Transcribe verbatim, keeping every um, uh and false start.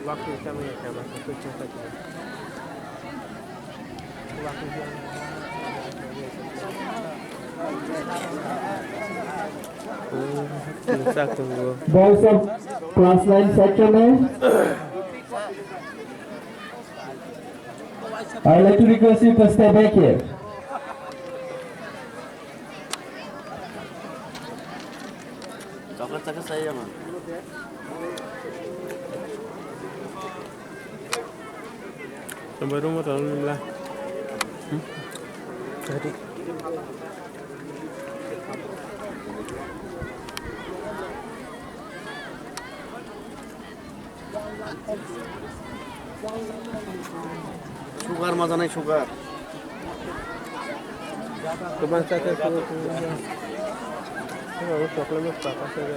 Boys of class nine section A, I like to request you to stay back here. Chocolate chakha sai ama. Sampai rumah tahun ni lah. Hmm? Jadi. Sugar ma janai sugar. Kebang cakar sugar. Sugar chocolate ma papa saja.